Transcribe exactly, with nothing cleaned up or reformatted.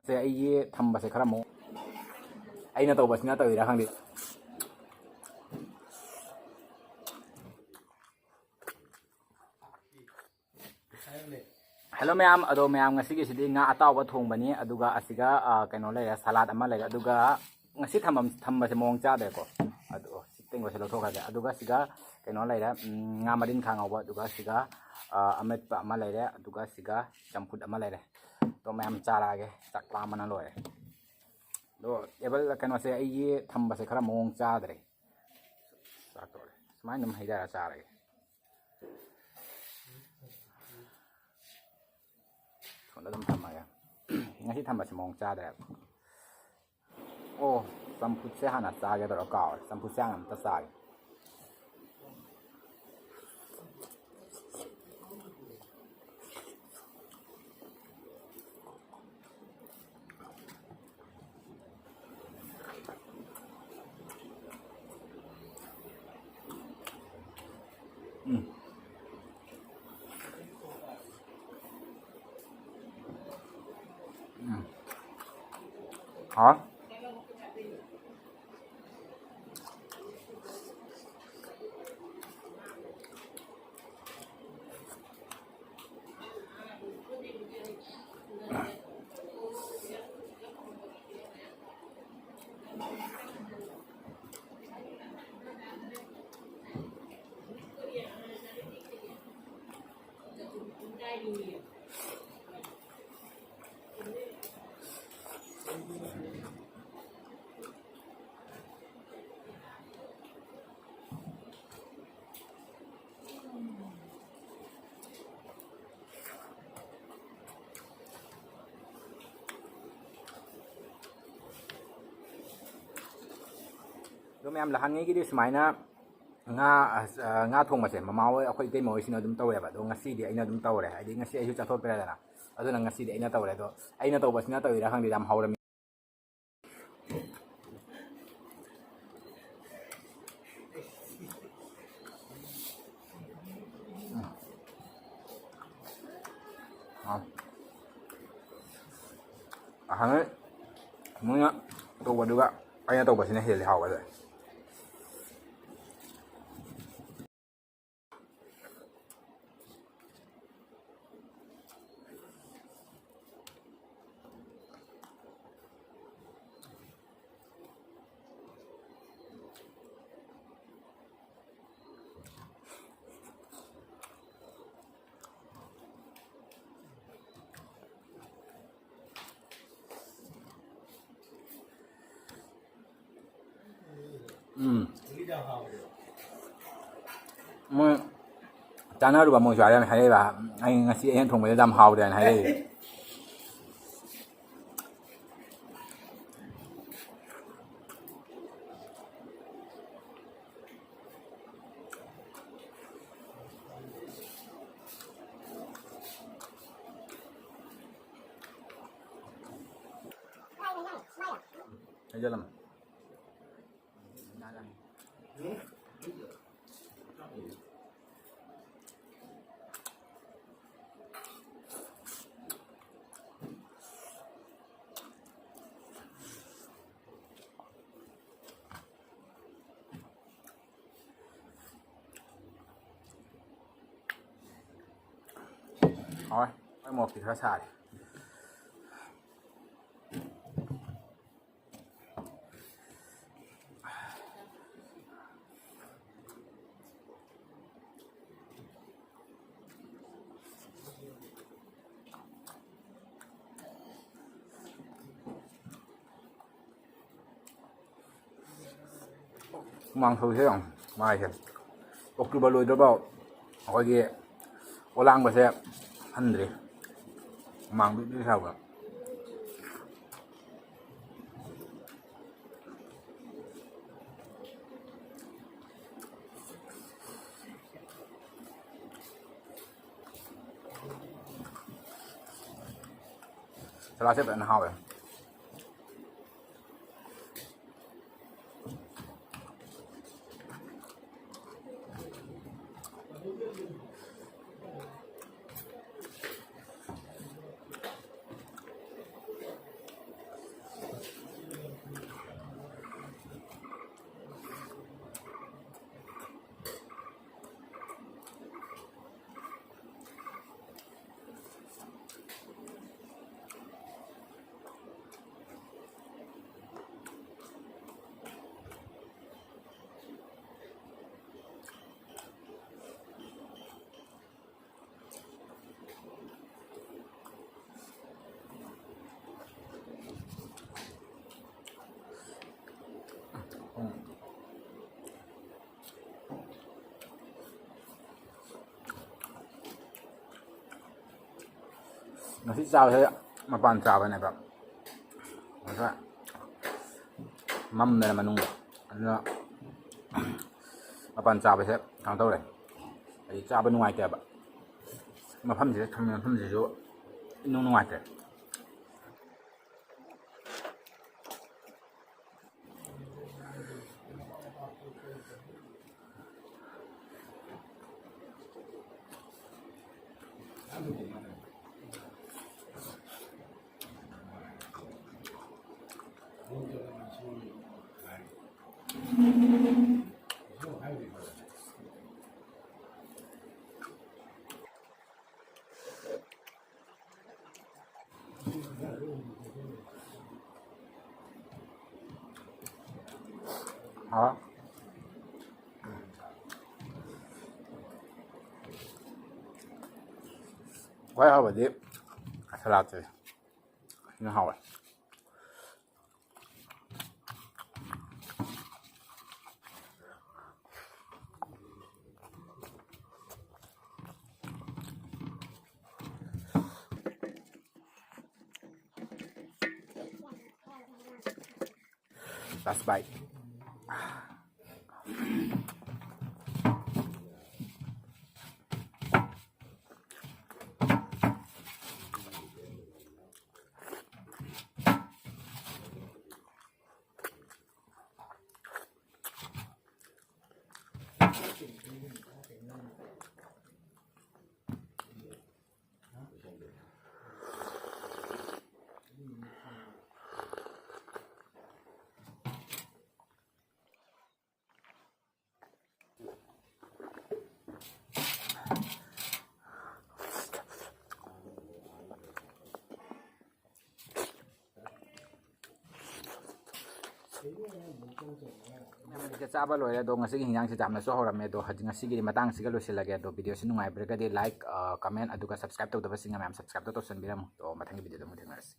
ꯁꯦ ꯑꯩꯒꯤ ꯊꯝꯕꯁꯦ ꯈꯔ ꯑꯃꯨꯛ ꯑꯩꯅ ꯇꯧꯕꯁꯤꯅ ꯇꯧꯔꯤꯔꯥ ꯈꯪꯗꯦ꯫ ꯍꯜꯂꯣ ꯃꯌꯥꯝ, ꯑꯗꯣ ꯃꯌꯥꯝ ꯉꯁꯤꯒꯤꯁꯤꯗꯤ ꯉꯥ ꯑꯇꯥꯎꯕ ꯊꯣꯡꯕꯅꯤ, ꯑꯗꯨꯒ ꯑꯁꯤꯒ, ꯑ, ꯀꯩꯅꯣ ꯂꯩꯔꯦ, ꯁꯂꯥꯗ ꯑꯃ ꯂꯩꯔꯦ, ꯑꯗꯨꯒ ꯉꯁꯤ ꯊꯝꯕꯝ-, ꯊꯝꯕꯁꯦ ꯃꯑꯣꯡ ꯆꯥꯗ꯭ꯔꯦꯀꯣ꯫ ꯑꯗꯣ ꯁꯤ ꯇꯦꯡꯀꯣꯠꯁꯦ ꯂꯧꯊꯣꯛꯈ꯭ꯔꯒꯦ꯫ ꯑꯗꯨꯒ ꯁꯤꯒ ꯀꯩꯅꯣ ꯂꯩꯔꯦ, ꯎꯝ, ꯉꯥ ꯃꯔꯤꯟꯈꯥ ꯉꯧꯕ, ꯑꯗꯨꯒ ꯁꯤꯒ, ꯑ, ꯑꯃꯦꯠꯄ ꯑꯃ ꯂꯩꯔꯦ, ꯑꯗꯨꯒ ꯁꯤꯒ ꯆꯝꯐꯨꯠ ꯑꯃ ꯂꯩꯔꯦ꯫ ꯑꯗꯣ ꯃꯌꯥꯝ ꯆꯥꯔꯛꯑꯒꯦ, ꯆꯥꯛ ꯂꯥꯝꯕꯅ ꯂꯣꯏꯔꯦ꯫ ꯑꯗꯣ ꯇꯦꯕꯜ ꯀꯩꯅꯣꯁꯦ ꯑꯩꯒꯤ ꯊꯝꯕꯁꯦ ꯈꯔ ꯃꯑꯣꯡ ꯆꯥꯗ꯭ꯔꯦ꯫ ꯆꯥꯛ ꯇꯣꯛꯑꯦ꯫ ꯁꯨꯃꯥꯏꯅ ꯑꯗꯨꯝ ꯍꯩꯊꯔ ꯆꯥꯔꯒꯦ꯫ ꯁꯣꯝꯗ ꯑꯗꯨꯝ ꯊꯝꯃꯒꯦ꯫ ꯉꯁꯤ ꯊꯝꯕꯁꯦ ꯃꯑꯣꯡ ꯆꯥꯗ꯭ꯔꯦꯕ꯫ ꯑꯣ, ꯆꯝꯐꯨꯠꯁꯦ ꯍꯥꯟꯅ ꯆꯥꯒꯦ ꯇꯧꯔ ꯀꯥꯎꯔꯦ꯫ ꯆꯝꯐꯨꯠꯁꯦ ꯍꯥꯟꯅ ꯑꯝꯇ ꯆꯥꯒꯦ꯫ ꯎꯝ꯫ ꯎꯝ꯫ ꯍꯥꯎ꯫ ꯑꯗꯣ ꯃꯌꯥꯝ ꯅꯍꯥꯟꯉꯩꯒꯤꯗꯤ ꯁꯨꯃꯥꯏꯅ ꯉꯥ, ꯑ, ꯉꯥ ꯊꯣꯡꯕꯁꯦ ꯃꯃꯥ ꯍꯣꯏ, ꯑꯩꯈꯣꯏ ꯏꯇꯩꯃ ꯍꯣꯏꯁꯤꯅ ꯑꯗꯨꯝ ꯇꯧꯋꯦꯕ꯫ ꯑꯗꯣ ꯉꯁꯤꯗꯤ ꯑꯩꯅ ꯑꯗꯨꯝ ꯇꯧꯔꯦ, ꯍꯥꯏꯗꯤ ꯉꯁꯤ ꯑꯩꯁꯨ ꯆꯠꯊꯣꯛꯇ꯭ꯔꯦꯗꯅ꯫ ꯑꯗꯨꯅ ꯉꯁꯤꯗꯤ ꯑꯩꯅ ꯇꯧꯔꯦ꯫ ꯑꯗꯣ ꯑꯩꯅ ꯇꯧꯕꯁꯤꯅ ꯇꯧꯔꯤꯔꯥ ꯈꯪꯗꯦ, ꯌꯥꯝ ꯍꯥꯎꯔꯝꯃꯤ꯫ ꯎꯝ꯫ ꯑꯥ꯫ ꯍꯥꯟꯅ ꯃꯣꯏꯅ ꯇꯧꯕꯗꯨꯒ ꯑꯩꯅ ꯇꯧꯕꯁꯤꯅ ꯍꯦꯜꯂꯤ ꯍꯥꯎꯕꯁꯦ꯫ ꯎꯝ꯫ ꯃꯣꯏ ꯆꯥꯅꯔꯨꯕ ꯃꯣꯏꯁꯨ ꯍꯥꯏꯔꯝꯃꯦ, ꯍꯥꯏꯔꯛꯏꯕ꯫ "ꯑꯩ ꯉꯁꯤ ꯑꯩꯅ ꯊꯣꯡꯕꯁꯦ ꯌꯥꯝ ꯍꯥꯎꯗꯦꯅ" ꯍꯥꯏꯔꯛꯏ꯫ ꯍꯩꯖꯜꯂꯝꯃꯦ꯫ ꯍꯥꯎꯔꯦ꯫ ꯃꯣꯔꯣꯛꯇꯤ ꯈꯔ ꯁꯥꯔꯦ꯫ ꯍꯨꯃꯥꯡ ꯁꯧꯔꯤꯁꯦ ꯌꯦꯡꯉꯣ, ꯃꯥꯏꯁꯦ꯫ ꯑꯣꯛꯇꯣꯕꯔ ꯂꯣꯏꯗ꯭ꯔꯤꯐꯥꯎ ꯑꯩꯈꯣꯏꯒꯤ ꯑꯣꯂꯥꯡꯕꯁꯦ ꯍꯟꯗ꯭ꯔꯤ꯫ ꯍꯨꯃꯥꯡ ꯕꯤꯛ ꯕꯤꯛ ꯁꯧꯕ꯫ ꯁꯂꯥꯠꯁꯦ ꯐꯖꯅ ꯍꯥꯎꯋꯦ꯫ ꯉꯁꯤ ꯆꯥꯕꯁꯦ ꯃꯄꯥꯟ ꯆꯥꯕꯅꯦꯕ꯫ ꯑꯗꯨꯒ ꯃꯝꯗꯅ ꯃꯅꯨꯡꯗ꯫ ꯑꯗꯨꯅ ꯃꯄꯥꯟ ꯆꯥꯕꯁꯦ ꯀꯩꯅꯣ ꯇꯧꯔꯦ꯫ ꯑꯩ ꯆꯥꯕ ꯅꯨꯡꯉꯥꯏꯇꯦꯕ꯫ ꯃꯐꯝꯁꯤꯗ ꯊꯝꯃꯤ ꯃꯐꯝꯁꯤꯁꯨ ꯏꯅꯨꯡ ꯅꯨꯡꯉꯥꯏꯇ꯭ꯔꯦ꯫ ꯍꯥꯎ꯫ ꯈ꯭ꯋꯥꯏ ꯍꯥꯎꯕꯗꯤ ꯁꯂꯥꯠꯁꯦ꯫ ꯁꯤꯅ ꯍꯥꯎꯋꯦ꯫ Last bite. ꯃꯌꯥꯝꯁꯦ ꯆꯥꯕ ꯂꯣꯏꯔꯦ꯫ ꯑꯗꯣ ꯉꯁꯤꯒꯤ ꯍꯤꯟꯖꯥꯡꯁꯦ ꯌꯥꯝꯅꯁꯨ ꯍꯧꯔꯝꯃꯦ꯫ ꯑꯗꯣ ꯍꯧꯖꯤꯛ ꯉꯁꯤꯒꯤꯗꯤ ꯃꯇꯥꯡꯁꯤꯒ ꯂꯣꯏꯁꯤꯜꯂꯒꯦ꯫ ꯑꯗꯣ videoꯁꯤ ꯅꯨꯡꯉꯥꯏꯕꯤꯔꯒꯗꯤ like, ꯑ, comment, ꯑꯗꯨꯒ subscribe ꯇꯧꯗꯕꯁꯤꯡꯅ ꯃꯌꯥꯝ subscribeꯇꯣ ꯇꯧꯁꯟꯕꯤꯔꯝꯃꯨ꯫ ꯑꯗꯣ ꯃꯊꯪꯒꯤ videoꯗ ꯑꯃꯨꯛ ꯊꯦꯡꯅꯔꯁꯤ꯫